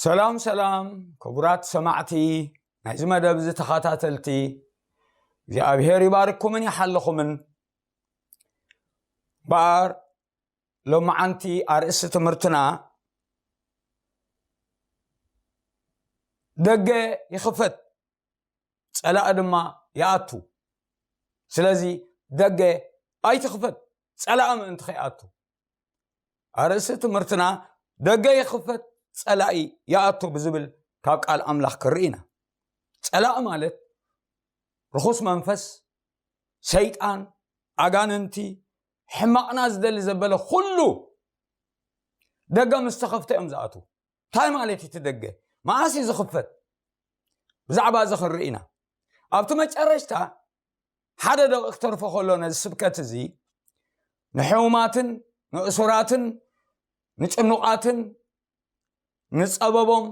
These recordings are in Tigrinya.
ሰላም ሰላም ክቡራት ሰማዕቲ ናይዚ መደብ እዚ ተኸታተልቲ፣ እግዚኣብሔር ይባርኩምን ይሓልኹምን። እምበኣር ሎማዓንቲ ኣርእስቲ ትምህርትና ደገ ይኽፈት ጸላኢ ድማ ይኣቱ። ስለዚ ደገ ኣይትኽፈት ጸላኢ ምእንቲ ከይኣቱ። ኣርእስቲ ትምህርትና ደገ ይኽፈት ጸላኢ ይኣቱ ብዝብል ካብ ቃል ኣምላኽ ክርኢ ኢና። ጸላኢ ማለት ርኹስ መንፈስ፣ ሰይጣን፣ ኣጋንንቲ፣ ሕማቕና ዝደሊ ዘበለ ኩሉ ደገ ምስ ተኸፍተ እዮም ዝኣትዉ። እንታይ ማለት እዩ እቲ ደገ? መዓስ እዩ ዝኽፈት? ብዛዕባ እዚ ክንርኢ ኢና። ኣብቲ መጨረሽታ ሓደ ደቂቕ ክተርፎ ከሎ ነዚ ስብከት እዚ ንሕሙማትን ንእሱራትን ንጭኑቓትን ንጸበቦም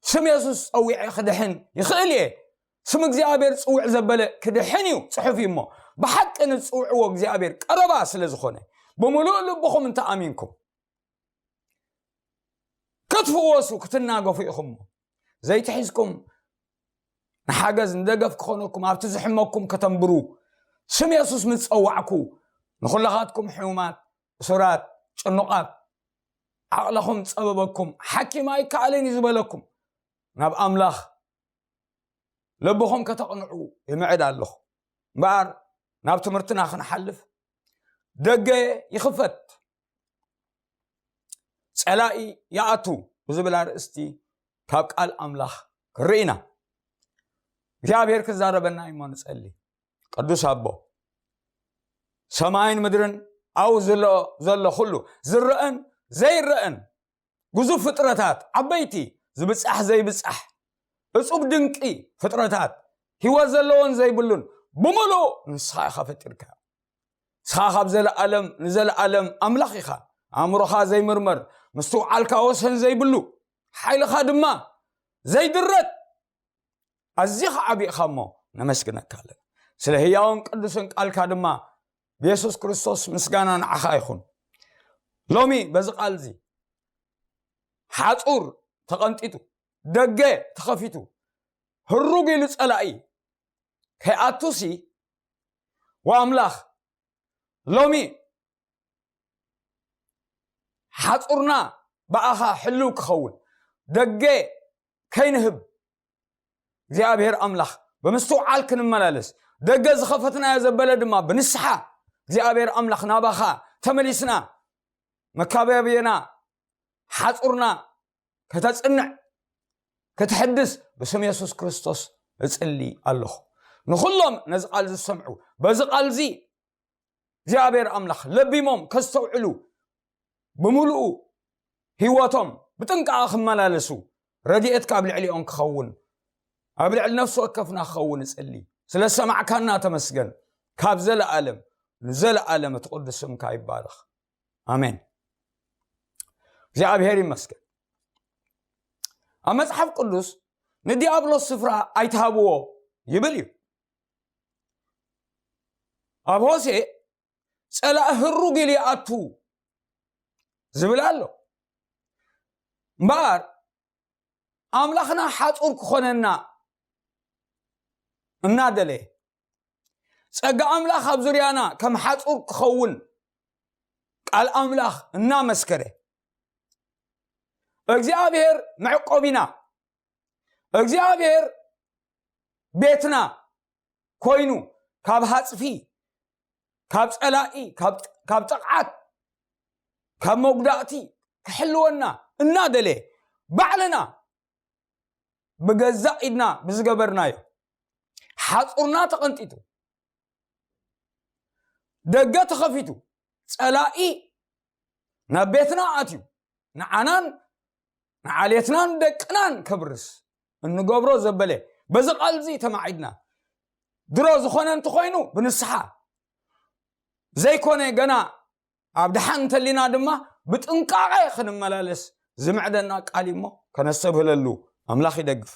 ስም የሱስ ጸዊዐ ክድሕን ይኽእል እየ፣ ስም እግዚኣብሔር ጽውዕ ዘበለ ክድሕን እዩ ጽሑፍ እዩ እሞ፣ ብሓቂ ንጽውዕዎ እግዚኣብሔር ቀረባ ስለ ዝኾነ፣ ብምሉእ ልብኹም እንተ ኣሚንኩም ክትፍወሱ ክትናገፉ ኢኹም እሞ፣ ዘይትሒዝኩም ንሓገዝ ንደገፍ ክኾነኩም ኣብቲ ዝሕመኩም ከተንብሩ ስም የሱስ ምስ ጸዋዕኩ፣ ንኹላኻትኩም ሕሙማት፣ እሱራት፣ ጭኑቓት፣ ዓቕልኹም ጸበበኩም፣ ሓኪም ኣይከኣልን እዩ ዝበለኩም፣ ናብ ኣምላኽ ልብኹም ከተቕንዑ ይምዕድ ኣለኹ። እምበኣር ናብ ትምህርትና ክንሓልፍ፣ ደገ ይኽፈት፣ ጸላኢ ይኣቱ ብዝብል ኣርእስቲ ካብ ቃል ኣምላኽ ክንርኢ ኢና። እግዚኣብሔር ክዛረበና እሞ ንጸሊ። ቅዱስ ኣቦ፣ ሰማይን ምድርን ኣብኡ ዘሎ፣ ዘሎ ኩሉ ዝረአን ዘይረአን ግዙፍ ፍጥረታት፣ ዓበይቲ፣ ዝብጻሕ ዘይብጻሕ፣ እጹብ ድንቂ ፍጥረታት፣ ህይወት ዘለዎን ዘይብሉን ብምሉኡ ንስኻ ኢኻ ፈጢርካ። ንስኻ ካብ ዘለኣለም ንዘለኣለም ኣምላኽ ኢኻ። ኣእምሮኻ ዘይምርመር፣ ምስትውዓልካ ወሰን ዘይብሉ፣ ሓይልኻ ድማ ዘይድረት፣ ኣዚኻ ዓቢ ኢኻ እሞ ነመስግነካ ኣለና። ስለ ህያውን ቅዱስን ቃልካ ድማ ብየሱስ ክርስቶስ ምስጋና ንዓኻ ይኹን። ሎሚ በዚ ቃል እዚ ሓጹር ተቐንጢጡ፣ ደገ ተኸፊቱ፣ ህሩግ ኢሉ ጸላኢ ከይኣቱሲ፣ ወኣምላኽ፣ ሎሚ ሓጹርና ብኣኻ ሕልው ክኸውን፣ ደገ ከይንህብ፣ እግዚኣብሔር ኣምላኽ ብምስትውዓል ክንመላለስ፣ ደገ ዝኸፈትናዮ ዘበለ ድማ ብንስሓ እግዚኣብሔር ኣምላኽ ናባኻ ተመሊስና፣ መካበብየና፣ ሓጹርና ከተጽንዕ፣ ክትሕድስ ብስም የሱስ ክርስቶስ እጽሊ ኣለኹ። ንኹሎም ነዚ ቃል ዝሰምዑ፣ በዚ ቃል እዚ እግዚኣብሔር ኣምላኽ ለቢሞም ከስተውዕሉ፣ ብምሉኡ ህይወቶም ብጥንቃቐ ክመላለሱ፣ ረድኤትካ ኣብ ልዕሊኦም ክኸውን፣ ኣብ ልዕሊ ነፍሲ ወከፍና ክኸውን እጽሊ። ስለ ሰማዕካና ተመስገን። ካብ ዘለኣለም ንዘለኣለም እቲ ቅዱስ ስምካ ይባረኽ። ኣሜን። እግዚኣብሔር ይመስገን። ኣብ መጽሓፍ ቅዱስ ንዲያብሎስ ስፍራ ኣይትሃብዎ ይብል እዩ። ኣብ ሆሴዕ ጸላኢ ህሩግ ኢሉ ይኣቱ ዝብል ኣሎ። እምበኣር ኣምላኽና ሓጹር ክኾነና እናደለየ፣ ጸጋ ኣምላኽ ኣብ ዙርያና ከም ሓጹር ክኸውን ቃል ኣምላኽ እናመስከረ፣ እግዚኣብሔር መዕቆቢና፣ እግዚኣብሔር ቤትና ኮይኑ ካብ ሃጽፊ፣ ካብ ጸላኢ፣ ካብ፣ ካብ ጥቕዓት፣ ካብ መጉዳእቲ ክሕልወና እናደለየ፣ ባዕልና ብገዛእ ኢድና ብዝገበርናዮ ሓጹርና ተቐንጢጡ፣ ደገ ተኸፊቱ፣ ጸላኢ ናብ ቤትና ኣትዩ፣ ንዓናን ንዓሌትናን ደቅናን ከብርስ እንገብሮ ዘበለ፣ በዚ ቃል እዚ ተማዒድና፣ ድሮ ዝኾነ እንተኾይኑ ብንስሓ፣ ዘይኮነ ገና ኣብ ደሓን እንተሊና ድማ ብጥንቃቐ ክንመላለስ ዝምዕደና ቃል እዩ እሞ ከነስተብህለሉ ኣምላኽ ይደግፍ።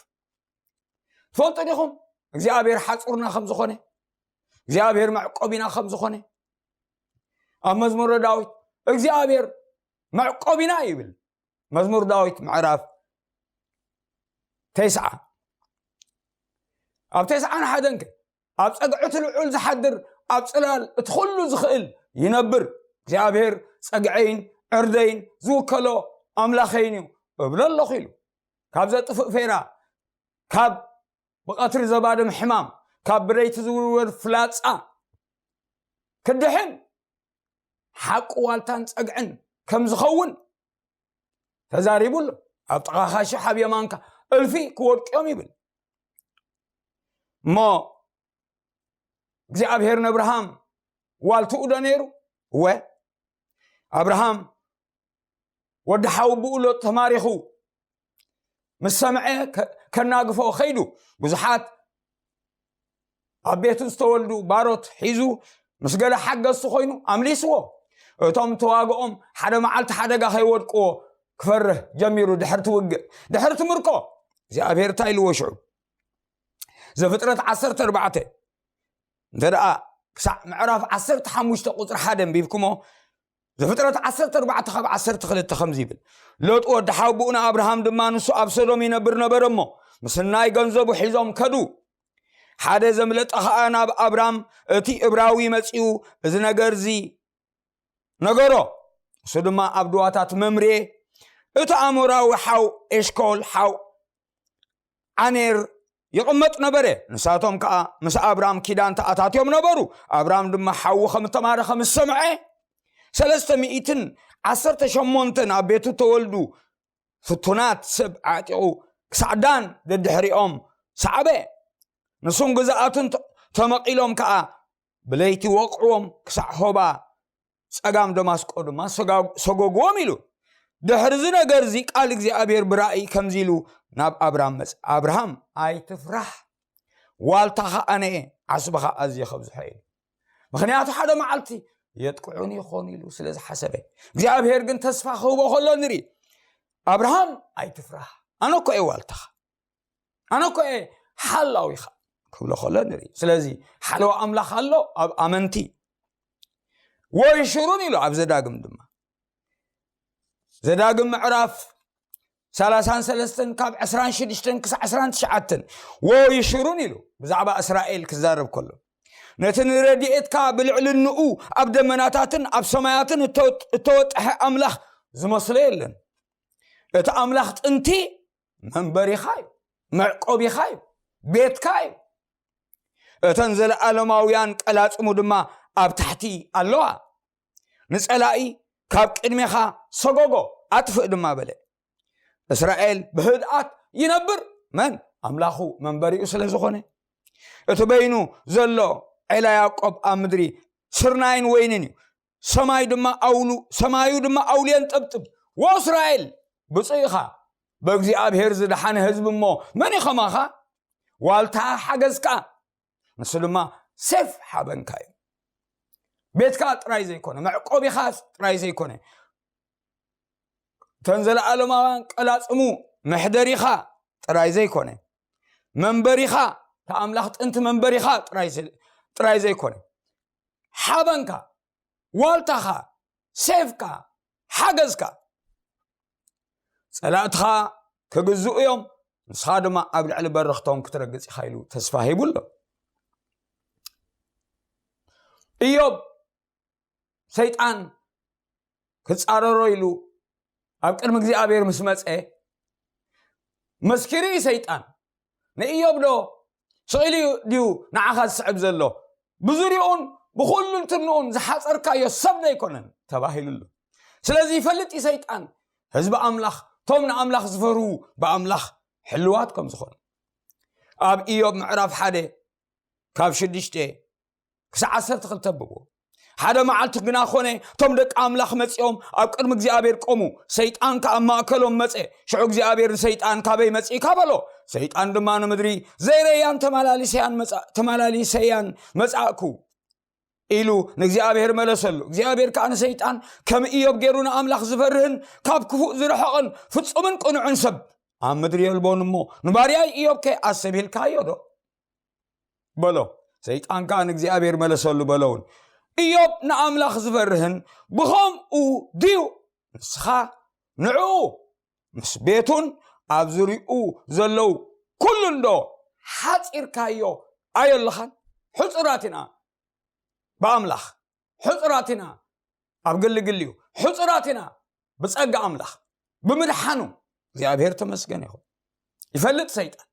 ትፈልጡ ዲኹም እግዚኣብሔር ሓጹርና ከም ዝኾነ፣ እግዚኣብሔር መዕቆቢና ከም ዝኾነ? ኣብ መዝሙረ ዳዊት እግዚኣብሔር መዕቆቢና ይብል። መዝሙር ዳዊት ምዕራፍ ተስዓ፣ ኣብ ተስዓን ሓደን ከ፣ ኣብ ጸግዒ እቲ ልዑል ዝሓድር፣ ኣብ ጽላል እቲ ኩሉ ዝኽእል ይነብር እግዚኣብሔር ጸግዐይን ዕርደይን ዝውከሎ ኣምላኸይን እዩ እብሎ ኣለኹ ኢሉ። ካብ ዘጥፍእ ፌራ፣ ካብ ብቐትሪ ዘባድም ሕማም፣ ካብ ብረይቲ ዝውርወር ፍላጻ ክድሕን፣ ሓቂ ዋልታን ጸግዕን ከም ዝኸውን ተዛሪቡ ኣሎ። ኣብ ጥቓኻ ሽሕ ኣብ የማንካ እልፊ ክወድቅዮም ይብል። እሞ እግዚኣብሔር ነብርሃም ዋልትኡ ዶ ነይሩ? እወ። ኣብርሃም ወዲ ሓው ብኡ ሎጥ ተማሪኹ ምስ ሰምዐ ከ-፣ ከናግፎ ኸይዱ። ብዙሓት ኣብ ቤቱ ዝተወልዱ ባሮት ሒዙ ምስ ገለ ሓገዝቲ ኮይኑ ኣምሊስዎ። እቶም ተዋግኦም ሓደ መዓልቲ ሓደጋ ከይወድቅዎ ክፈርህ ጀሚሩ። ድሕርቲ ውግእ፣ ድሕርቲ ምርኮ እግዚኣብሔር እንታይ ኢልዎ ሽዑ? ዘፍጥረት ዓሰርተ ኣርባዕተ እንተ ደኣ ክሳዕ ምዕራፍ ዓሰርተ ሓሙሽተ ቁጽሪ ሓደ ኣንቢብኩሞ፣ ዘፍጥረት ዓሰርተ ኣርባዕተ ካብ ዓሰርተ ክልተ ከምዚ ይብል፣ ሎጥ ወዲ ሓውብኡ ንኣብርሃም ድማ ንሱ ኣብ ሰዶም ይነብር ነበረ እሞ፣ ምስ ናይ ገንዘቡ ሒዞም ከዱ። ሓደ ዘምለጠ ኸኣ ናብ ኣብራም እቲ እብራዊ መጺኡ፣ እዚ ነገር እዚ ነገሮ። እሱ ድማ ኣብ ድዋታት መምሬ፣ እቲ ኣሞራዊ ሓው ኤሽኮል፣ ሓው ዓኔር ይቕመጥ ነበረ። ንሳቶም ከኣ ምስ ኣብራም ኪዳን ተኣታትዮም ነበሩ። ኣብራም ድማ ሓዉ ከም እተማረኸ ምስ ሰምዐ፣ ሰለስተ ሚእትን ዓሰርተ ሸሞንተን ኣብ ቤቱ ተወልዱ ፍቱናት ሰብ ኣዕጢቑ ክሳዕ ዳን ደድሕሪኦም ሰዓበ። ንሱን ግዝኣቱን ተ-፣ ተመቒሎም ከኣ ብለይቲ ወቕዕዎም ክሳዕ ሆባ ጸጋም ደማስቆ ድማ ሰጋ-፣ ሰጎግዎም ኢሉ። ድሕሪ እዚ ነገር እዚ ቃል እግዚኣብሔር ብራእይ ከምዚ ኢሉ ናብ ኣብራም መጽ-፣ ኣብርሃም ኣይትፍራሕ፣ ዋልታኻ ኣነ እየ፣ ዓስብኻ ኣዝየ ከብዝሖ ኢሉ። ምኽንያቱ ሓደ መዓልቲ የጥቅዑን ይኾኑ ኢሉ ስለ ዝሓሰበ፣ እግዚኣብሔር ግን ተስፋ ክህቦ ከሎ ንርኢ። ኣብርሃም ኣይትፍራሕ፣ ኣነ እኮ እየ ዋልታኻ፣ ኣነ እኮ እየ ሓላዊኻ ክብሎ ከሎ ንርኢ። ስለዚ ሓለዋ ኣምላኽ ኣሎ ኣብ ኣመንቲ። ወይሽሩን ኢሉ ኣብ ዘዳግም ድማ፣ ዘዳግም ምዕራፍ ሰላሳን ሰለስተን ካብ ዕስራን ሽዱሽተን ክሳዕ ዕስራን ትሽዓተን፣ ወይሽሩን ኢሉ ብዛዕባ እስራኤል ክዛረብ ከሎ፣ ነቲ ንረድኤትካ ብልዕልንኡ ኣብ ደመናታትን ኣብ ሰማያትን እተወጥ-፣ እተወጥሐ ኣምላኽ ዝመስሎ የለን። እቲ ኣምላኽ ጥንቲ መንበሪኻ እዩ፣ መዕቆቢኻ እዩ፣ ቤትካ እዩ። እተን ዘለኣለማውያን ቀላጽሙ ድማ ኣብ ታሕቲ ኣለዋ። ንጸላኢ ካብ ቅድሜኻ ሰጎጎ፣ ኣጥፍእ ድማ በለ። እስራኤል ብህድኣት ይነብር። መን? ኣምላኹ መንበሪኡ ስለ ዝኾነ። እቲ በይኑ ዘሎ ዔላ ያዕቆብ ኣብ ምድሪ ስርናይን ወይንን እዩ። ሰማይ ድማ ኣውሉ-፣ ሰማዩ ድማ ኣውልየን ጠብጥብ። ወእስራኤል ብፁዕ ኢኻ፣ ብእግዚኣብሔር ዝደሓነ ህዝቢ እሞ መን እዩ ከማኻ? ዋልታ ሓገዝካ፣ ንሱ ድማ ሴፍ ሓበንካ እዩ። ቤትካ ጥራይ ዘይኮነ፣ መዕቆቢኻ ጥራይ ዘይኮነ፣ እተን ዘለኣለማውያን ቀላጽሙ መሕደሪኻ ጥራይ ዘይኮነ፣ መንበሪኻ፣ እቲ ኣምላኽ ጥንቲ መንበሪኻ ጥራይ ዘ-፣ ጥራይ ዘይኮነ፣ ሓበንካ፣ ዋልታኻ፣ ሴፍካ፣ ሓገዝካ። ጸላእትኻ ክግዝኡ እዮም፣ ንስኻ ድማ ኣብ ልዕሊ በረኽቶም ክትረግጽ ኢኻ ኢሉ ተስፋ ሂቡ ኣሎ። ኢዮብ ሰይጣን ክጻረሮ ኢሉ ኣብ ቅድሚ እግዚኣብሔር ምስ መጸ፣ መስኪሩ እዩ ሰይጣን። ንኢዮብ ዶ ስቕ ኢሉ ድዩ ንዓኻ ዝስዕብ ዘሎ? ብዙርያኡን ብኹሉ እንትንኡን ዝሓጸርካዮ ሰብ ዶ ኣይኮነን? ተባሂሉ ኣሎ። ስለዚ ይፈልጥ እዩ ሰይጣን፣ ህዝቢ ኣምላኽ፣ እቶም ንኣምላኽ ዝፈርሁ ብኣምላኽ ሕልዋት ከም ዝኾኑ። ኣብ ኢዮብ ምዕራፍ ሓደ ካብ ሽዱሽተ ክሳዕ ዓሰርተ ክልተ ኣንብብዎ። ሓደ መዓልቲ ግና ኾነ፣ እቶም ደቂ ኣምላኽ መጺኦም ኣብ ቅድሚ እግዚኣብሔር ቆሙ። ሰይጣን ከኣ ኣብ ማእከሎም መጸ። ሽዑ እግዚኣብሔር ንሰይጣን፣ "ካበይ መጺእካ?" በሎ። ሰይጣን ድማ፣ "ንምድሪ ዘይረያን ተመላሊሰያን መጻ-፣ ተመላሊሰያን መጻእኩ" ኢሉ ንእግዚኣብሔር መለሰሉ። እግዚኣብሔር ከኣ ንሰይጣን፣ "ከም ኢዮብ ገይሩ ንኣምላኽ ዝፈርህን ካብ ክፉእ ዝረሐቐን ፍጹምን ቅኑዕን ሰብ ኣብ ምድሪ የልቦን እሞ፣ ንባርያይ ኢዮብከ ኣስተብሂልካዮ ዶ?" በሎ። ሰይጣን ከኣ ንእግዚኣብሔር መለሰሉ፣ በሎ እውን፣ "ኢዮብ ንኣምላኽ ዝፈርህን ብኸምኡ ድዩ? ንስኻ ንዕኡ ምስ ቤቱን ኣብ ዙሪኡ ዘለዉ ኩሉ እንዶ ሓፂርካዮ ኣየለኻን? ሕፁራት ኢና ብኣምላኽ፣ ሕፁራት ኢና ኣብ ግልግልዩ፣ ሕፁራት ኢና ብፀጋ ኣምላኽ ብምድሓኑ እግዚኣብሔር ተመስገን ይኹን። ይፈልጥ ሰይጣን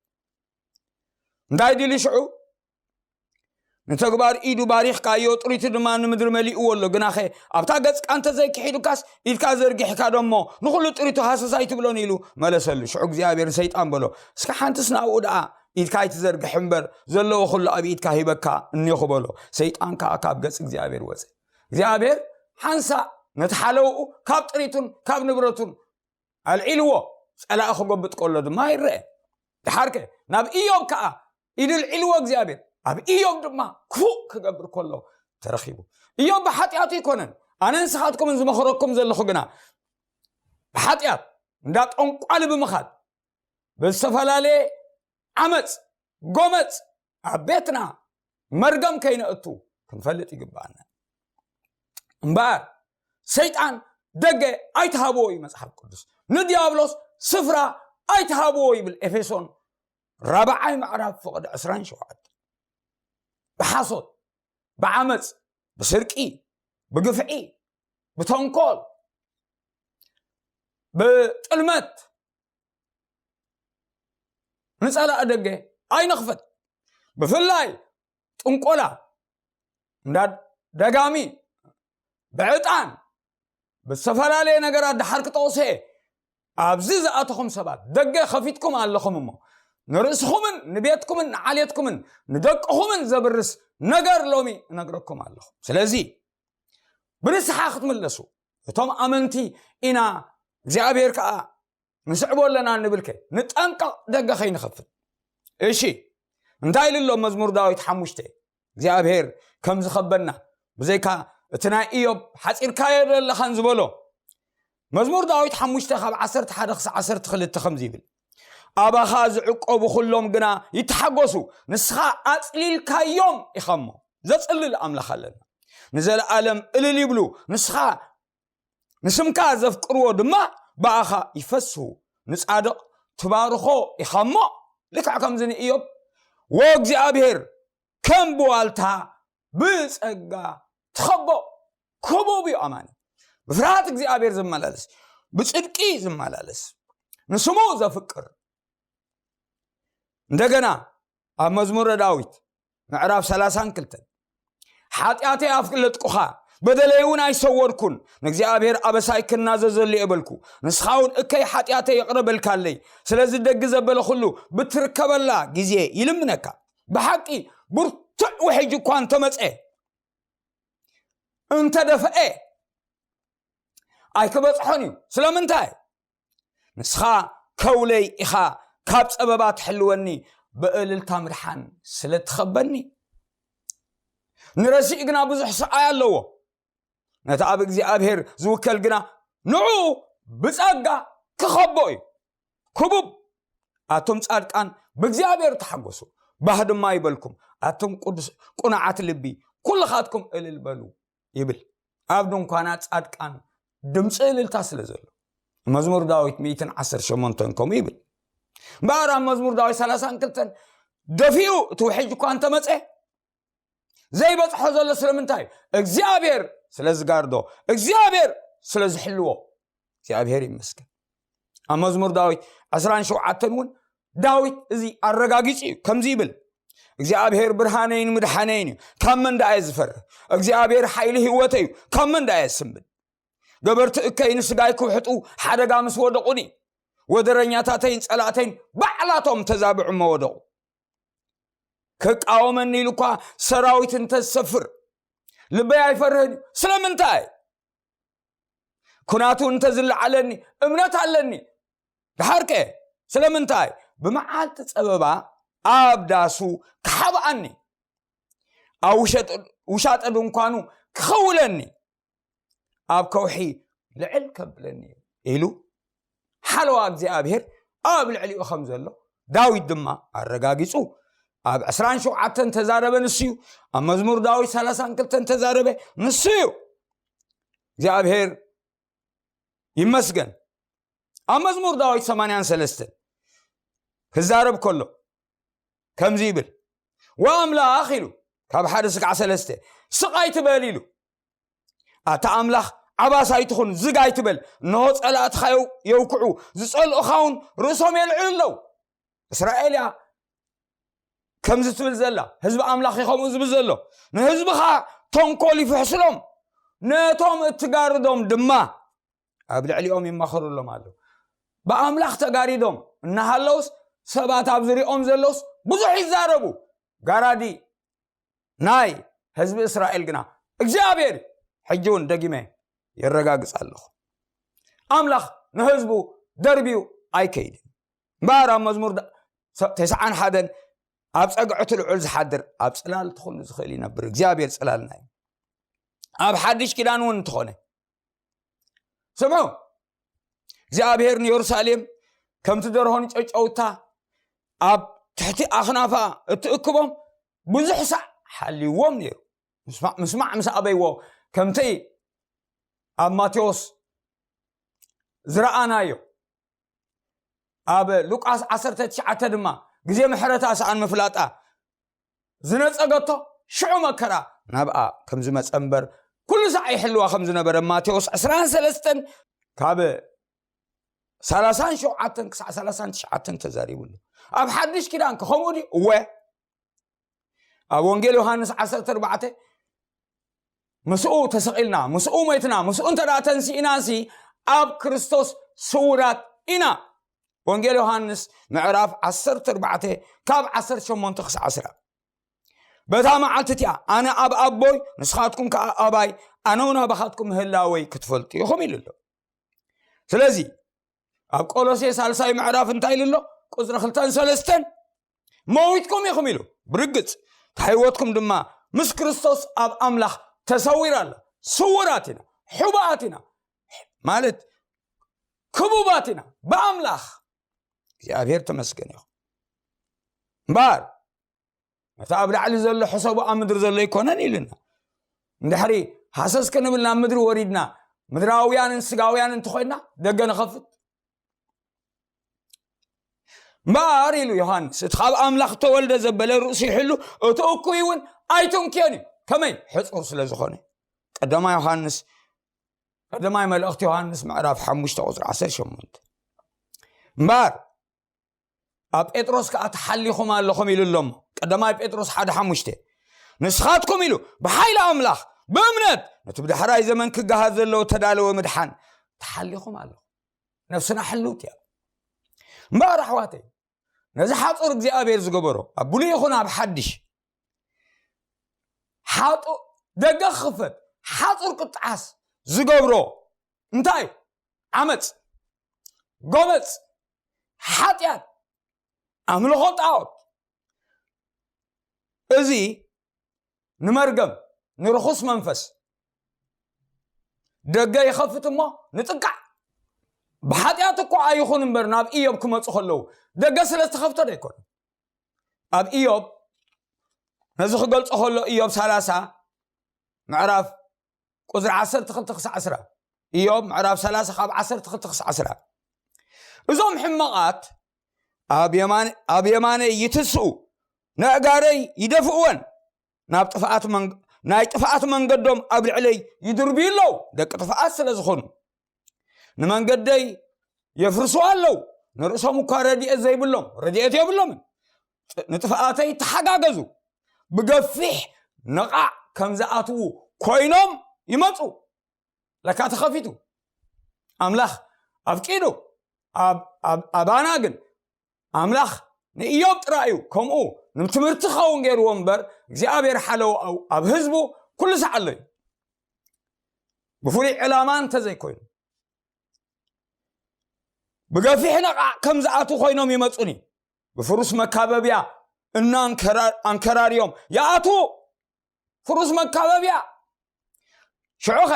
እንታይ ድል ሽዑ ንተግባር ኢዱ ባሪኽካዮ፣ ጥሪቱ ድማ ንምድሪ መሊእዎ ኣሎ። ግናኸ ኣብታ ገጽካ እንተዘይክሒዱካስ፣ ኢድካ ዘርጊሕካ ደሞ ንኹሉ ጥሪቱ ሃሰስ ኣይትብሎን ኢሉ መለሰሉ። ሽዑ እግዚኣብሔር ንሰይጣን በሎ፣ እስከ ሓንትስ ናብኡ ደኣ ኢድካ ኣይትዘርግሕ እምበር፣ ዘለዎ ኩሉ ኣብ ኢድካ ሂበካ እኒኹ በሎ። ሰይጣን ከኣ ካብ ገጽ እግዚኣብሔር ወጸ። እግዚኣብሔር ሓንሳእ ነቲ ሓለውኡ ካብ ጥሪቱን ካብ ንብረቱን ኣልዒልዎ፣ ጸላኢ ክጎብጥ ከሎ ድማ ይረአ። ደሓርከ ናብ ኢዮብ ከኣ ኢዱ ኣልዒልዎ እግዚኣብሔር፣ ኣብ ኢዮብ ድማ ክፉእ ክገብር ከሎ ተረኺቡ። ኢዮብ ብሓጢኣቱ ኣይኮነን፣ ኣነ ንስኻትኩምን ዝመኽረኩም ዘለኹ ግና ብሓጢኣት እንዳ ጠንቋሊ ብምኻድ ብዝተፈላለየ ዓመፅ፣ ጎመፅ ኣብ ቤትና መርገም ከይነእቱ ክንፈልጥ ይግባኣና። እምበኣር ሰይጣን ደገ ኣይትሃብዎ እዩ መጽሓፍ ቅዱስ። ንዲያብሎስ ስፍራ ኣይትሃብዎ ይብል ኤፌሶን ራብዓይ ምዕራፍ ፍቕዲ ዕስራን ሸውዓተን። ብሓሶት፣ ብዓመፅ፣ ብስርቂ፣ ብግፍዒ፣ ብተንኮል፣ ብጥልመት ንጸላእ ደገ ኣይንኽፈት። ብፍላይ ጥንቆላ፣ እንዳ ደጋሚ፣ ብዕጣን፣ ብዝተፈላለየ ነገራት ድሓር ክጠቕሶ እየ። ኣብዚ ዝኣተኹም ሰባት ደገ ከፊትኩም ኣለኹም እሞ፣ ንርእስኹምን ንቤትኩምን ንዓሌትኩምን ንደቅኹምን ዘብርስ ነገር ሎሚ እነግረኩም ኣለኹ። ስለዚ ብንስሓ ክትምለሱ፣ እቶም ኣመንቲ ኢና፣ እግዚኣብሔር ከኣ ንስዕቦ ኣለና እንብልከ ንጠንቀቕ፣ ደገ ከይንኸፍት። እሺ፣ እንታይ ኢሉ ኣሎ መዝሙር ዳዊት ሓሙሽተ? እግዚኣብሔር ከም ዝኸበና፣ ብዘይካ እቲ ናይ ኢዮብ ሓጺርካዮ ዘለኻን ዝበሎ። መዝሙር ዳዊት ሓሙሽተ ካብ ዓሰርተ ሓደ ክሳዕ ዓሰርተ ክልተ ከምዚ ይብል፣ ኣባኻ ዝዕቆቡ ኩሎም ግና ይተሓጎሱ፣ ንስኻ ኣጽሊልካዮም ኢኻ እሞ። ዘጽልል ኣምላኽ ኣለና። ንዘለኣለም እልል ይብሉ፣ ንስኻ ንስምካ ዘፍቅርዎ ድማ ብኣኻ ይፈስሁ። ንጻድቕ ትባርኾ ኢኻ እሞ፣ ልክዕ ከምዚ ንኢዮብ፣ ወእግዚኣብሔር ከም ብዋልታ ብጸጋ ትኸቦ። ክቡብ እዩ ኣማኒ፣ ብፍርሃት እግዚኣብሔር ዝመላለስ፣ ብጽድቂ ዝመላለስ፣ ንስሙ ዘፍቅር። እንደገና ኣብ መዝሙረ ዳዊት ምዕራፍ ሰላሳን ክልተን፣ ሓጢኣተይ ኣፍለጥኩኻ፣ በደለይ እውን ኣይሰወርኩን፣ ንእግዚኣብሔር ኣበሳይ ክናዘዘሉ እየ በልኩ። ንስኻ እውን እከይ ሓጢኣተይ ይቕረ በልካለይ። ስለዚ ደጊ ዘበለ ኩሉ ብትርከበላ ግዜ ይልምነካ። ብሓቂ ብርቱዕ ውሕጅ እኳ እንተመጸ፣ እንተደፍአ ኣይክበጽሖን እዩ። ስለምንታይ? ንስኻ ከውለይ ኢኻ፣ ካብ ጸበባ ትሕልወኒ፣ ብእልልታ ምድሓን ስለ ትኸበኒ። ንረሲእ ግና ብዙሕ ስቓይ ኣለዎ። ነቲ ኣብ እግዚኣብሔር ዝውከል ግና ንዑ ብጸጋ ክኸቦ እዩ። ክቡብ፣ ኣቱም ጻድቃን ብእግዚኣብሔር ተሓጎሱ፣ ባህ ድማ ይበልኩም፣ ኣቱም ቅዱስ፣ ቅኑዓት ልቢ ኩልኻትኩም እልል በሉ ይብል። ኣብ ድንኳና ጻድቃን ድምፂ እልልታ ስለ ዘሎ። መዝሙር ዳዊት ሚእትን ዓሰርተ ሸሞንተን ከምኡ ይብል። እምበኣር ኣብ መዝሙር ዳዊት ሰላሳን ክልተን ደፊኡ እቲ ውሕጅ እኳ እንተመፀ ዘይበፅሖ ዘሎ ስለምንታይ? እግዚኣብሔር ስለ ዝጋርዶ፣ እግዚኣብሔር ስለ ዝሕልዎ። እግዚኣብሔር ይመስገን። ኣብ መዝሙር ዳዊት ዕስራን ሸውዓተን እውን ዳዊት እዚ ኣረጋጊጹ እዩ። ከምዚ ይብል፣ እግዚኣብሔር ብርሃነይን ምድሓነይን እዩ፣ ካብ መን ደኣ እየ ዝፈርህ? እግዚኣብሔር ሓይሊ ህይወተይ እዩ፣ ካብ መን ደኣ እየ ዝስንብድ? ገበርቲ እከይ ንስጋይ ክውሕጡ ሓደጋ ምስ ወደቑኒ፣ ወደረኛታተይን ጸላእተይን ባዕላቶም ተዛብዑ እሞ ወደቑ። ክቃወመኒ ኢሉ እኳ ሰራዊት እንተዝሰፍር ልበይ ኣይፈርህን እዩ። ስለምንታይ? ኩናቱ እንተዝለዓለኒ እምነት ኣለኒ። ደሓርከ ስለምንታይ? ብመዓልቲ ጸበባ ኣብ ዳሱ ክሓብኣኒ፣ ኣብ ውሸጢ፣ ውሻጠ ድንኳኑ ክኸውለኒ፣ ኣብ ከውሒ ልዕል ከብለኒ ኢሉ ሓለዋ እግዚኣብሔር ኣብ ልዕሊኡ ከም ዘሎ ዳዊት ድማ ኣረጋጊጹ። ኣብ ዕስራን ሸውዓተን ተዛረበ ንሱ እዩ። ኣብ መዝሙር ዳዊት ሰላሳን ክልተን ተዛረበ ንሱ እዩ። እግዚኣብሔር ይመስገን። ኣብ መዝሙር ዳዊት ሰማንያን ሰለስተን ክዛረብ ከሎ ከምዚ ይብል፣ ወኣምላኽ ኢሉ፣ ካብ ሓደ ስጋዕ ሰለስተ፣ ስቕ ኣይትበል ኢሉ። ኣታ ኣምላኽ ዓባስ ኣይትኹን፣ ዝግ ኣይትበል። እንሆ ጸላእትኻ የው-፣ የውክዑ፣ ዝጸልኡኻ እውን ርእሶም የልዕሉ ኣለዉ። እስራኤል እያ ከምዚ ትብል ዘላ፣ ህዝቢ ኣምላኽ እዩ ከምኡ ዝብል ዘሎ። ንህዝብኻ ተንኮል ይፍሕስሎም፣ ነቶም እትጋርዶም ድማ ኣብ ልዕሊኦም ይማኸሩሎም ኣለዉ። ብኣምላኽ ተጋሪዶም እናሃለውስ ሰባት ኣብ ዝሪኦም ዘለውስ ብዙሕ ይዛረቡ። ጋራዲ ናይ ህዝቢ እስራኤል ግና እግዚኣብሔር እዩ። ሕጂ እውን ደጊመ የረጋግጽ ኣለኹ። ኣምላኽ ንህዝቡ ደርብዩ ኣይከይድን። እምበኣር ኣብ መዝሙር ዳ-፣ ሰ-፣ ተስዓን ሓደን ኣብ ጸግዒ እቲ ልዑል ዝሓድር ኣብ ጽላል እቲ ኩሉ ዝኽእል ይነብር። እግዚኣብሔር ጽላልና እዩ። ኣብ ሓድሽ ኪዳን እውን እንተኾነ ስምዑ፣ እግዚኣብሔር ንየሩሳሌም ከምቲ ደርሆ ንጨጨውታ ኣብ ትሕቲ ኣኽናፋ እትእክቦም ብዙሕ ሳዕ ሓልይዎም ነይሩ። ምስማዕ፣ ምስማዕ ምስ ኣበይዎ፣ ከምቲ ኣብ ማቴዎስ ዝረኣናዮ፣ ኣብ ሉቃስ ዓሰርተ ትሽዓተ ድማ ግዜ ምሕረታ ሰኣን ምፍላጣ ዝነጸገቶ ሽዑ መከራ ናብኣ ከም ዝመጸ እምበር፣ ኩሉ ሳዕ ይሕልዋ ከም ዝነበረ ማቴዎስ ዕስራን ሰለስተን ካብ ሰላሳን ሸውዓተን ክሳዕ ሰላሳን ትሽዓተን ተዛሪቡ ኣሎ። ኣብ ሓድሽ ኪዳን ከ ከምኡ ድዩ? እወ። ኣብ ወንጌል ዮሃንስ ዓሰርተ ኣርባዕተ፣ ምስኡ ተሰቒልና፣ ምስኡ ሞይትና፣ ምስኡ እንተ ደኣ ተንሲእናሲ፣ ኣብ ክርስቶስ ስዉራት ኢና። ወንጌል ዮሃንስ ምዕራፍ ዓሰርተ ኣርባዕተ ካብ ዓሰርተ ሸሞንተ ክሳዕ ዕስራ። በታ መዓልቲ እቲኣ ኣነ ኣብ ኣቦይ፣ ንስኻትኩም ከኣ ኣባይ፣ ኣነ እውን ኣባኻትኩም ምህላወይ ክትፈልጡ ኢኹም ኢሉ ኣሎ። ስለዚ ኣብ ቆሎሴ ሳልሳይ ምዕራፍ እንታይ ኢሉ ኣሎ? ቁጽሪ ክልተን ሰለስተን፣ መዊትኩም ኢኹም ኢሉ። ብርግጽ እታ ህይወትኩም ድማ ምስ ክርስቶስ ኣብ ኣምላኽ ተሰዊራ ኣላ። ስዉራት ኢና፣ ሕቡኣት ኢና፣ ማለት ክቡባት ኢና ብኣምላኽ። እግዚኣብሔር ተመስገን ይኹን። እምበኣር ነቲ ኣብ ላዕሊ ዘሎ ሕሰቡ ኣብ ምድሪ ዘሎ ኣይኮነን ኢልና። እንድሕሪ ሃሰስ ክንብል ናብ ምድሪ ወሪድና፣ ምድራውያንን ስጋውያንን እንተኾይንና፣ ደገ ንኸፍት። እምበኣር ኢሉ ዮሃንስ፣ እቲ ካብ ኣምላኽ ተወልደ ዘበለ ርእሱ ይሕሉ፣ እቲ እኩይ እውን ኣይትንክዮን እዩ። ከመይ? ሕጹር ስለ ዝኾነ። ቀዳማይ ዮሃንስ፣ ቀዳማይ መልእኽቲ ዮሃንስ ምዕራፍ ሓሙሽተ ቁጽሪ ዓሰርተ ሸሞንተ። እምበኣር ኣብ ጴጥሮስ ከኣ ተሓሊኹም ኣለኹም ኢሉ ኣሎ እሞ፣ ቀዳማይ ጴጥሮስ ሓደ ሓሙሽተ፣ ንስኻትኩም ኢሉ ብሓይሊ ኣምላኽ ብእምነት ነቲ ብዳሕራይ ዘመን ክገሃድ ዘለዎ ተዳለወ ምድሓን ተሓሊኹም ኣለኹም። ነፍስና ሕልውቲ እያ። እምበኣር ኣሕዋተይ፣ ነዚ ሓጹር እግዚኣብሔር ዝገበሮ፣ ኣብ ብሉይ ይኹን ኣብ ሓድሽ፣ ሓጡ-፣ ደገ ክኽፈት፣ ሓጹር ክጠዓስ ዝገብሮ እንታይ እዩ? ዓመጽ፣ ጎበጽ፣ ሓጢኣት፣ ኣምልኾ ጣዖት። እዚ ንመርገም፣ ንርኹስ መንፈስ ደገ ይኸፍት እሞ ንጥቃዕ። ብሓጢኣት እኮ ኣይኹን እምበር ናብ ኢዮብ ክመጹ ከለዉ ደገ ስለ ዝተኸፍተ ዶ ኣይኮነን? ኣብ ኢዮብ ነዚ ክገልጾ ከሎ ኢዮብ ሰላሳ ምዕራፍ ቁጽሪ ዓሰርተ ክልተ ክሳዕ ዕስራ። ኢዮብ ምዕራፍ ሰላሳ ካብ ዓሰርተ ክልተ ክሳዕ ዕስራ። እዞም ሕማቓት ኣብ የማን-፣ ኣብ የማነይ ይትስኡ፣ ነእጋረይ ይደፍእወን፣ ናብ ጥፍኣት መንግ-፣ ናይ ጥፍኣት መንገዶም ኣብ ልዕለይ ይድርብዩ ኣለዉ። ደቂ ጥፍኣት ስለ ዝኾኑ ንመንገደይ የፍርስዋ ኣለዉ። ንርእሶም እኳ ረድኤት ዘይብሎም፣ ረድኤት የብሎምን። ጥ-፣ ንጥፍኣተይ ተሓጋገዙ። ብገፊሕ ነቓዕ ከም ዝኣትዉ ኮይኖም ይመጹ። ለካ ተኸፊቱ። ኣምላኽ ኣፍቂዱ። ኣብ-፣ ኣብ-፣ ኣባና ግን ኣምላኽ ንኢዮብ ጥራይ እዩ ከምኡ ንትምህርቲ ክኸውን ገይርዎ እምበር፣ እግዚኣብሔር ሓለዎ ኣብ፣ ኣብ ህዝቡ ኩሉ ሰዓት ኣሎ እዩ። ብፍሉይ ዕላማ እንተዘይኮይኑ፣ ብገፊሕ ነቓዕ ከም ዝኣትዉ ኮይኖም ይመጹኒ። ብፍሩስ መካበብያ እናንከራ-፣ ኣንከራርዮም ይኣትዉ። ፍሩስ መካበብያ። ሽዑኸ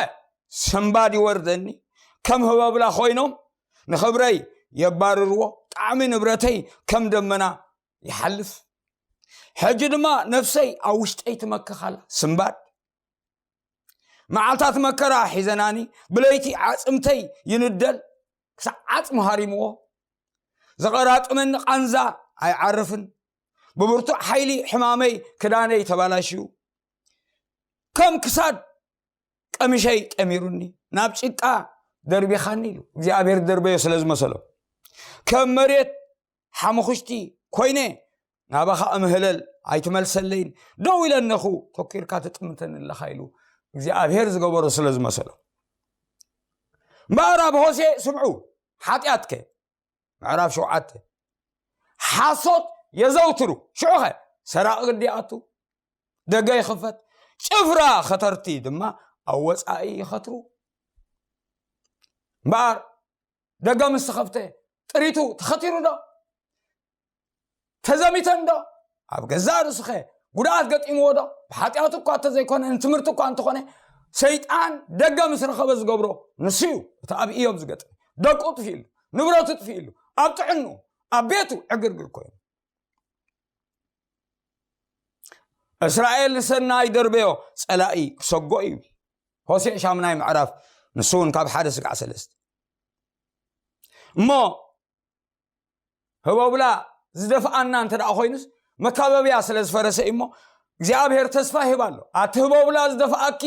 ሰንባድ ይወርደኒ፣ ከም ህበብላ ኮይኖም ንኽብረይ የባርርዎ፣ ጣዕሚ ንብረተይ ከም ደመና ይሓልፍ። ሕጂ ድማ ነፍሰይ ኣብ ውሽጠይ ትመክኻላ፣ ስንባድ። መዓልታት መከራ ሒዘናኒ፣ ብለይቲ ዓጽምተይ ይንደል። ክሳብ ዓጽሙ ሃሪምዎ፣ ዘቐራጥመኒ ቃንዛ ኣይዓርፍን፣ ብብርቱዕ ሓይሊ ሕማመይ ክዳነይ ተባላሽዩ፣ ከም ክሳድ ቀሚሸይ ጠሚሩኒ፣ ናብ ጭቃ ደርቢኻኒ ኢሉ እግዚኣብሔር ደርበዮ ስለ ዝመሰሎ፣ ከም መሬት ሓሙኽሽቲ ኮይነ ናባኻ እምህለል ኣይትመልሰለይን፣ ደው ኢለ እነኹ ተኪርካ ትጥምተኒ ኣለኻ ኢሉ እግዚኣብሔር ዝገበሮ ስለ ዝመሰሎ። እምበኣር ኣብ ሆሴ ስምዑ፣ ሓጢኣትከ ምዕራፍ ሸውዓተ፣ ሓሶት የዘውትሩ። ሽዑኸ ሰራቒ ግዲ ይኣቱ፣ ደገ ይኽፈት፣ ጭፍራ ኸተርቲ ድማ ኣብ ወጻኢ ይኸትሩ። እምበኣር ደገ ምስ ተኸፍተ ጥሪቱ ተኸቲሩ ዶ? ተዘሚተን ዶ? ኣብ ገዛእ ርእሱኸ ጉድኣት ገጢምዎ ዶ? ብሓጢኣቱ እኳ እንተዘይኮነ፣ ንትምህርቲ እኳ እንተኾነ፣ ሰይጣን ደገ ምስ ረኸበ ዝገብሮ ንሱ እዩ። እቲ ኣብ ኢዮብ ዝገጥም፣ ደቁ ጥፊእሉ፣ ንብረቱ ጥፊእሉ፣ ኣብ ጥዕኑ፣ ኣብ ቤቱ ዕግርግር ኮይኑ። እስራኤል ንሰናይ ደርበዮ፣ ጸላኢ ክሰጎ እዩ። ሆሴዕ ሻምናይ ምዕራፍ፣ ንሱ እውን ካብ ሓደ ስጋዕ ሰለስተ። እሞ ህቦብላ ዝደፍኣና እንተ ደኣ ኮይኑስ፣ መካበብያ ስለ ዝፈረሰ እዩ እሞ፣ እግዚኣብሔር ተስፋ ይህብ ኣሎ። ኣቲ ህቦብላ ዝደፍኣኪ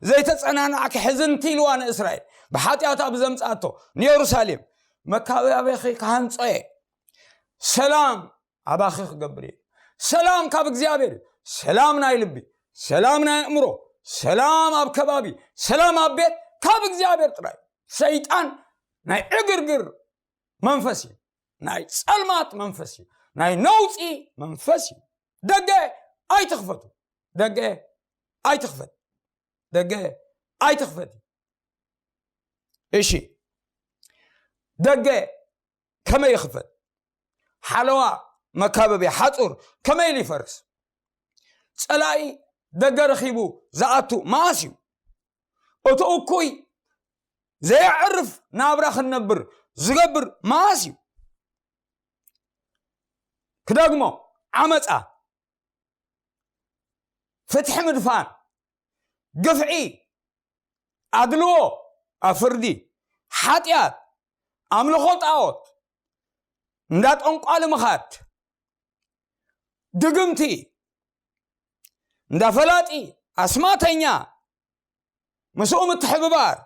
ዘይተጸናናዕኪ ሕዝንቲ ኢልዋ ንእስራኤል፣ ብሓጢኣታ ብዘምጽኣቶ ንየሩሳሌም። መካበብያኺ ክሃንጾ እየ፣ ሰላም ኣባኺ ክገብር እየ። ሰላም ካብ እግዚኣብሔር እዩ። ሰላም ናይ ልቢ፣ ሰላም ናይ ኣእምሮ፣ ሰላም ኣብ ከባቢ፣ ሰላም ኣብ ቤት ካብ እግዚኣብሔር ጥራይ። ሰይጣን ናይ ዕግርግር መንፈስ እዩ። ናይ ጸልማት መንፈስ እዩ። ናይ ነውጺ መንፈስ እዩ። ደገ ኣይትኽፈቱ። ደገ ኣይትኽፈት። ደገ ኣይትኽፈት። እሺ፣ ደገ ከመይ ይኽፈት? ሓለዋ፣ መካበብያ፣ ሓጹር ከመይ ኢሉ ይፈርስ? ጸላኢ ደገ ረኺቡ ዝኣቱ መኣስ እዩ? እቲ እኩይ ዘየዕርፍ ናብራ ክንነብር ዝገብር መኣስ እዩ? ክደግሞ፣ ዓመጻ፣ ፍትሒ ምድፋን፣ ግፍዒ፣ ኣድልዎ ኣብ ፍርዲ፣ ሓጢኣት፣ ኣምልኾ ጣዖት፣ እንዳ ጠንቋሊ ምኻድ፣ ድግምቲ፣ እንዳ ፈላጢ፣ ኣስማተኛ፣ ምስኡ ምትሕብባር፣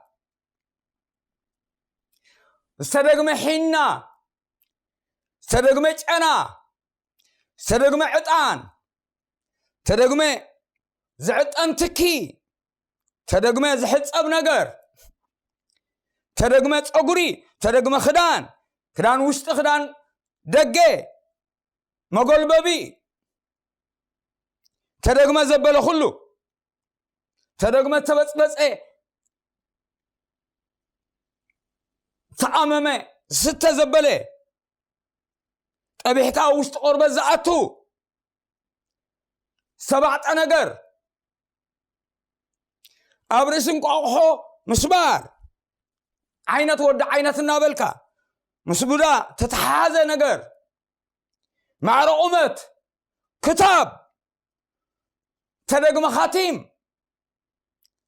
ዝተደግመ ሒና፣ ዝተደግመ ጨና፣ ዝተደግመ ዕጣን፣ ዝተደግመ ዝዕጠን ትኪ፣ ዝተደግመ ዝሕጸብ ነገር፣ ዝተደግመ ጸጉሪ፣ ዝተደግመ ክዳን፣ ክዳን ውሽጢ፣ ክዳን ደገ፣ መጎልበቢ፣ ተደግመ ዘበለ ኩሉ፣ ተደግመ ተበጽበጸ፣ ተኣመመ፣ ዝስተ ዘበለ፣ ጠቢሕካ ኣብ ውሽጢ ቆርበት ዝኣቱ፣ ዝተባዕጠ ነገር፣ ኣብ ርእሲ እንቋቑሖ ምስባር፣ ዓይነት ወዲ ዓይነት እናበልካ፣ ምስ ቡዳ ተተሓሓዘ ነገር፣ ማዕረ ቁመት፣ ክታብ፣ ተደግመ ኻቲም፣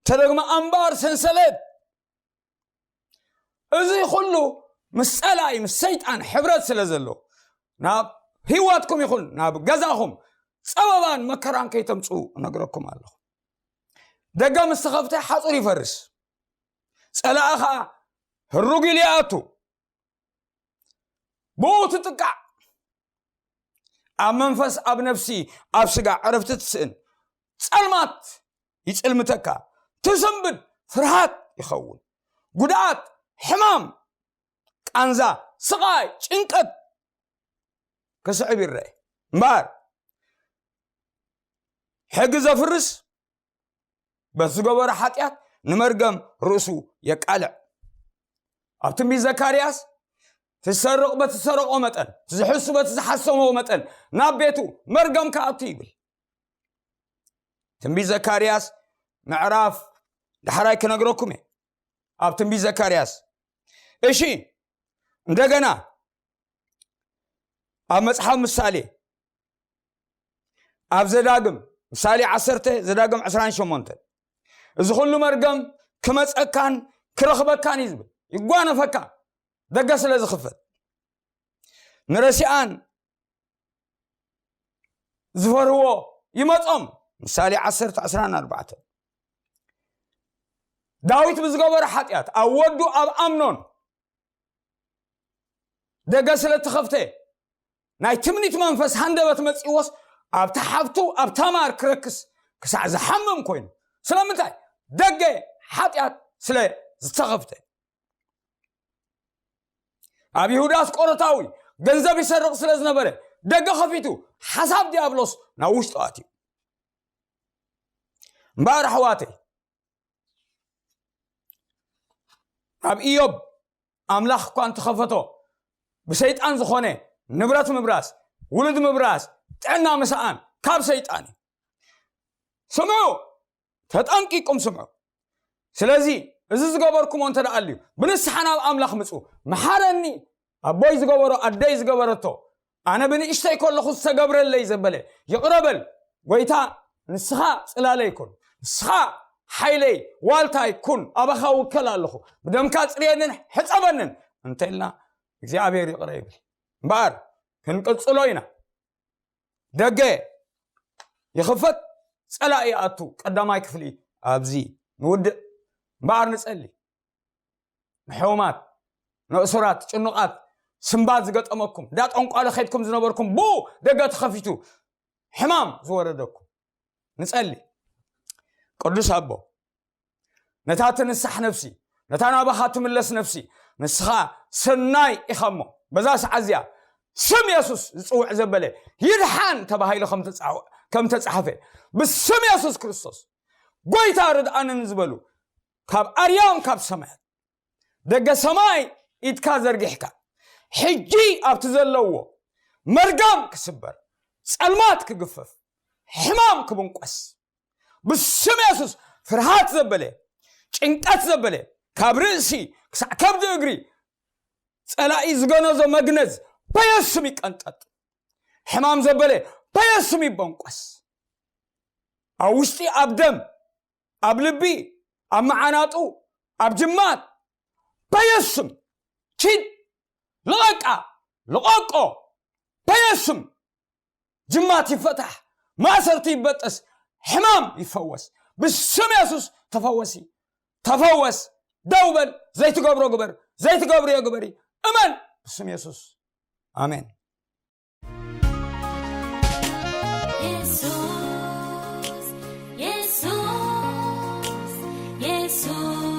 ተደግመ ኣምባር፣ ሰንሰለት፣ እዚ ኩሉ ምስ ጸላኢ፣ ምስ ሰይጣን ሕብረት ስለ ዘሎ፣ ናብ ህይወትኩም ይኹን ናብ ገዛኹም ጸበባን መከራን ከይተምጽኡ እነግረኩም ኣለኹ። ደገ ምስ ተኸፍተ ሓጹር ይፈርስ፣ ጸላኢ ኸኣ ህሩግ ኢሉ ይኣቱ። ብኡ ትጥቃዕ። ኣብ መንፈስ፣ ኣብ ነፍሲ፣ ኣብ ስጋ ዕረፍቲ ትስእን። ጸልማት ይጽልምተካ። ትስንብድ፣ ፍርሃት ይኸውን። ጉድኣት፣ ሕማም፣ ቃንዛ፣ ስቓይ፣ ጭንቀት ክስዕብ ይረአ። እምበኣር፣ ሕጊ ዘፍርስ በቲ ዝገበሮ ሓጢኣት ንመርገም ርእሱ የቃልዕ። ኣብ ትንቢት ዘካርያስ፣ ትሰርቕ በቲ ዝሰረቖ መጠን፣ ዝሕሱ በቲ ዝሓሰሞ መጠን ናብ ቤቱ መርገም ክኣቱ ይብል። ትንቢት ዘካርያስ ምዕራፍ፣ ዳሕራይ ክነግረኩም እየ። ኣብ ትንቢት ዘካርያስ፣ እሺ፣ እንደገና ኣብ መጽሓፍ ምሳሌ፣ ኣብ ዘዳግም፣ ምሳሌ ዓሰርተ፣ ዘዳግም ዕስራን ሸሞንተን፣ እዚ ኩሉ መርገም ክመጸካን ክረኽበካን እዩ ዝብል። ይጓነፈካ፣ ደገ ስለ ዝኽፈት ንረሲኣን ዝፈርህዎ ይመጾም። ምሳሌ ዓሰርተ ዕስራን ኣርባዕተን። ዳዊት ብዝገበሮ ሓጢኣት ኣብ ወዱ ኣብ ኣምኖን ደገ ስለ እተኸፍተ ናይ ትምኒት መንፈስ ሃንደበት መጺእዎስ ኣብታ ሓፍቱ ኣብ ታማር ክረክስ ክሳዕ ዝሓምም ኮይኑ። ስለምንታይ? ደገ ሓጢኣት ስለ ዝተኸፍተ። ኣብ ይሁዳ ኣስቆሮታዊ ገንዘብ ይሰርቕ ስለ ዝነበረ ደገ ከፊቱ ሓሳብ ዲያብሎስ ናብ ውሽጡ ኣትዩ። እምበኣር ኣሕዋተይ፣ ኣብ ኢዮብ ኣምላኽ እኳ እንተኸፈቶ ብሰይጣን ዝኾነ ንብረት ምብራስ፣ ውሉድ ምብራስ፣ ጥዕና ምስኣን ካብ ሰይጣን እዩ። ስምዑ፣ ተጠንቂቁም ስምዑ። ስለዚ እዚ ዝገበርኩሞ እንተ ደኣ ኣልዩ ብንስሓ ናብ ኣምላኽ ምጹ። መሓረኒ፣ ኣቦይ ዝገበሮ ኣደይ ዝገበረቶ፣ ኣነ ብንእሽተይ ከለኹ ዝተገብረለይ ዘበለ ይቕረ በል። ጎይታ ንስኻ ጽላለይ ኩን፣ ንስኻ ሓይለይ ዋልታይ ኩን፣ ኣባኻ ውከል ኣለኹ፣ ብደምካ ጽርየንን ሕጸበንን እንተ ኢልና እግዚኣብሔር ይቕረ ይብል። እምበኣር ክንቅጽሎ ኢና። ደገ ይኽፈት፣ ጸላኢ ይኣቱ። ቀዳማይ ክፍሊ ኣብዚ ንውድእ። እምበኣር ንጸሊ። ንሕሙማት፣ ንእሱራት፣ ጭኑቓት፣ ስንባድ ዝገጠመኩም፣ እንዳ ጠንቋለ ከይድኩም ዝነበርኩም ብኡ ደገ ተኸፊቱ ሕማም ዝወረደኩም ንጸሊ። ቅዱስ ኣቦ፣ ነታ ትንሳሕ ነፍሲ፣ ነታ ናባኻ ትምለስ ነፍሲ ንስኻ ሰናይ ኢኻ እሞ፣ በዛ ሰዓት እዚኣ ስም የሱስ ዝጽውዕ ዘበለ ይድሓን ተባሂሉ ከም ተጻ-፣ ከም ተጻሕፈ ብስም የሱስ ክርስቶስ ጎይታ ርድኣንን ዝበሉ ካብ ኣርያም ካብ ሰማያት ደገ ሰማይ ኢድካ ዘርጊሕካ ሕጂ ኣብቲ ዘለዎ መርገም ክስበር፣ ጸልማት ክግፈፍ፣ ሕማም ክብንቆስ ብስም የሱስ ፍርሃት ዘበለ፣ ጭንቀት ዘበለ ካብ ርእሲ ክሳዕ ከብዲ እግሪ ጸላኢ ዝገነዞ መግነዝ በየሱም ይቀንጠጥ። ሕማም ዘበለ በየሱም ይበንቆስ። ኣብ ውሽጢ፣ ኣብ ደም፣ ኣብ ልቢ፣ ኣብ መዓናጡ፣ ኣብ ጅማት በየሱም ኪድ፣ ልቐቃ፣ ልቐቆ በየሱም ጅማት ይፈታሕ፣ ማእሰርቲ ይበጠስ፣ ሕማም ይፈወስ። ብስም የሱስ ተፈወሲ፣ ተፈወስ። ደው በል፣ ዘይትገብሮ ግበር፣ ዘይትገብርዮ ግበሪ። እመን ብስም የሱስ። ኣሜን። የሱስ፣ የሱስ፣ የሱስ።